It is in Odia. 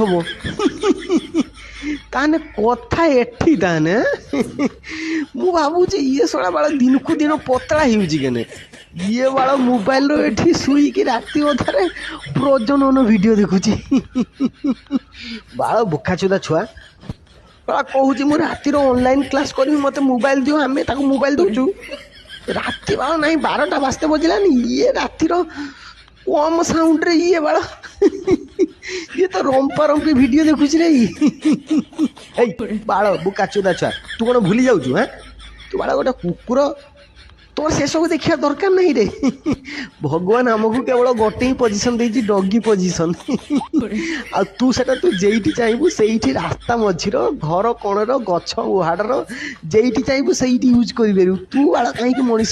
ହବ। ତାହେଲେ କଥା ଏଠି। ତାହେଲେ ମୁଁ ଭାବୁଛି, ଇଏ ଶଳା ବାଳ ଦିନକୁ ଦିନ ପତଳା ହେଉଛି କେନେ? ଇଏ ବାଳ ମୋବାଇଲର ଏଠି ଶୋଇକି ରାତି ଅଧାରେ ପ୍ରଜନନ ଭିଡ଼ିଓ ଦେଖୁଛି। ବାଳ ବୋକାଚୋଦା ଛୁଆ। ବାଳ କହୁଛି, ମୁଁ ରାତିର ଅନଲାଇନ୍ କ୍ଲାସ୍ କରିବି, ମୋତେ ମୋବାଇଲ ଦିଅ। ଆମେ ତାକୁ ମୋବାଇଲ ଦେଉଛୁ। ରାତି ବାଳ ନାହିଁ 12ଟା ବାଜତେ ବଜିଲାନି, ଇଏ ରାତିର କମ୍ ସାଉଣ୍ଡରେ ଇଏ ବାଳ ଇଏ ତ ରମ୍ପା ରମ୍ପି ଭିଡ଼ିଓ ଦେଖୁଛି ରେ। ଏଇ ବାଳ ବୋକାଚୋଦା ଛୁଆ, ତୁ କ'ଣ ଭୁଲି ଯାଉଛୁ? ହାଁ, ତୁ ବାଳ ଗୋଟେ କୁକୁର, ତୋର ସେସବୁ ଦେଖିବା ଦରକାର ନାହିଁ ରେ। ଭଗବାନ ଆମକୁ କେବଳ ଗୋଟେ ହିଁ ପୋଜିସନ୍ ଦେଇଛି, ଡଗି ପୋଜିସନ୍। ଆଉ ତୁ ସେଟା ତୁ ଯେଇଠି ଚାହିଁବୁ ସେଇଠି, ରାସ୍ତା ମଝିର, ଘର କୋଣର, ଗଛ ଉହାଡ଼ର, ଯେଇଠି ଚାହିଁବୁ ସେଇଠି ୟୁଜ୍ କରିପାରିବୁ। ତୁ ବାଳ କାହିଁକି ମଣିଷ